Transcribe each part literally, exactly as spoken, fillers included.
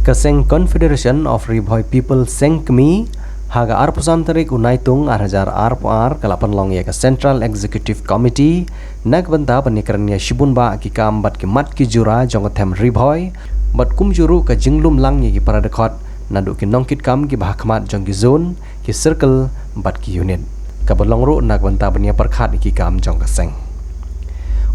Ka Seng Confederation of Ri Bhoi People, Seng Kmie, ha ka arphew san tarik u Naitung ar hajar arphew ar ka la pynlong ïa ka Central Executive Committee na ka bynta ban ïakren ïa shibun bah ki kam bad ki mat ki jura jong ka them Ri Bhoi, bad kumjuh ruh ka jinglum lang ïa ki para dkhot naduh ki nongkitkam kiba ha khmat jong ki zone, ki circle bad ki unit, kaba long ruh na ka bynta ban ïa pyrkhat ïa ki kam jong ka seng.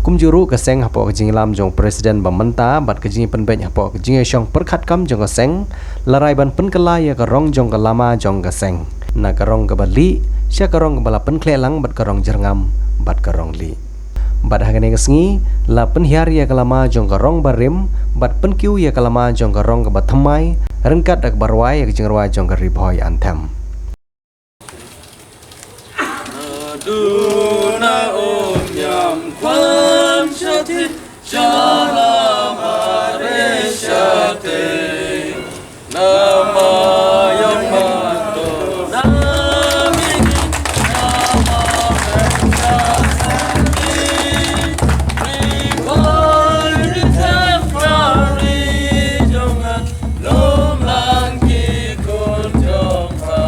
Kumjuh ruh ka seng hapoh ka jingïalam jong u president ba mynta bad ka jingïapynbeit hapoh ka jingïashong pyrkhat kam jong ka seng, la rai ban pynkylla ïa ka rong jong ka lama jong ka seng, na ka rong kaba lieh sha ka rong kaba la pynkhleh lang bad ka rong jyrngam bad ka rong lieh. Bad ha kane ka sngi la pynhiar ïa ka lama jong ka rong barim bad pynkiew ïa ka lama jong ka rong kaba thymmai, ryngkat da kaba rwai ïa ka jingrwai jong ka Ri Bhoi Anthem. Duna um yam kwan shati, shala mare shati. Nama yang mato, nami, nama bangsa sani. Revive the temporary, jangan lom lang ki kun jong pha.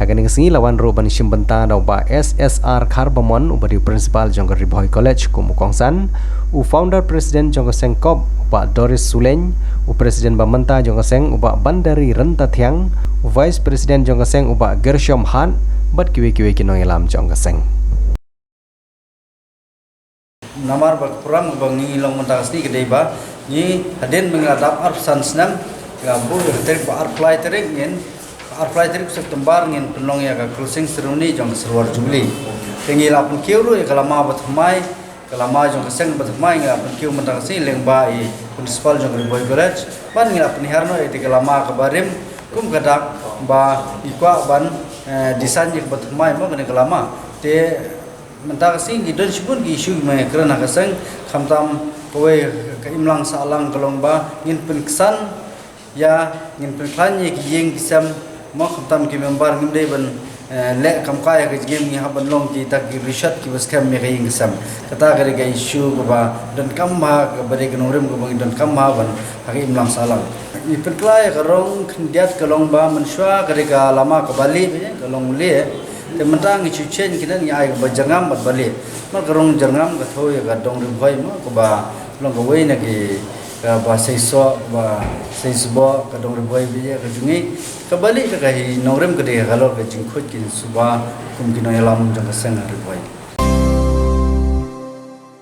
Ha kane ka sngi la wan ruh ban shim bynta da u Bah S S R Kharbamon, uba dei u principal jong ka Ri Bhoi College kum u kongsan, u founder president jong ka seng COP, u Bah Doris Sulein, u president ba mynta jong ka seng u Bah Bandari Ryntathiang, u vice president jong ka seng u Bah Gershom Hat, bad kiwei kiwei ki nongïalam jong ka seng. Namar ba ka program kaba ngi long mynta ka sngi ka dei ba ngi hadien ba ngi la dap arphew san snem, ka buh ïa ka tarik ba arphew lai tarik ngin, arphew lai tarik September ngin pynlong ïa ka closing ceremony jong ka Silver Jubilee. Te ngi la pynkiew ruh ïa ka lama ba thymmai, ka lama jong ka seng ba thymmai ngi la pynkiew mynta ka sngi lyngba i principal jong ka Ri Bhoi College. Bad ngi la pynhiar noh ïa ka lama kaba rim kum ka dak ba ngi kwah ban, eh, design ïa kaba thymmai mo kane ka lama. Te mynta ka sngi ki don shibun ki issue kiba ngi kren ha ka seng, khamtam kawei ka imlang sahlang ka long ba ngin pynksan ïa, ngin pynkhlaiñ ïa ki ïing ki sem mo, khamtam ki member ngim dei ban, eh, leh kam kai ha ka jingim, ngi hap ban long kita ki rishot kiba skhem ïa ka ïing ka sem. Kata ka dei ka issue kaba donkam ha, kaba dei ka nongrim kaba ngi donkam ha ban ha ka imlang sahlang. Ngi pynkylla ïa ka rong khyndiat ka long ba mynshuwa ka dei ka lama kaba lieh, ka long lieh. Te mynta ngi shu change kine ngi ai kaba jyrngam bad ba lieh. Namar ka rong jyrngam ka thew ïa ka dong Ri Bhoi mo, kaba long kawei na ki, kaba seisoh, kaba seisboh ka dong Ri Bhoi ba ïa ka jong ngi. Kaba lieh ka hi nongrim ka dei halor ka jingkhuid ki suba kum ki nongïalam jong ka seng Ri Bhoi.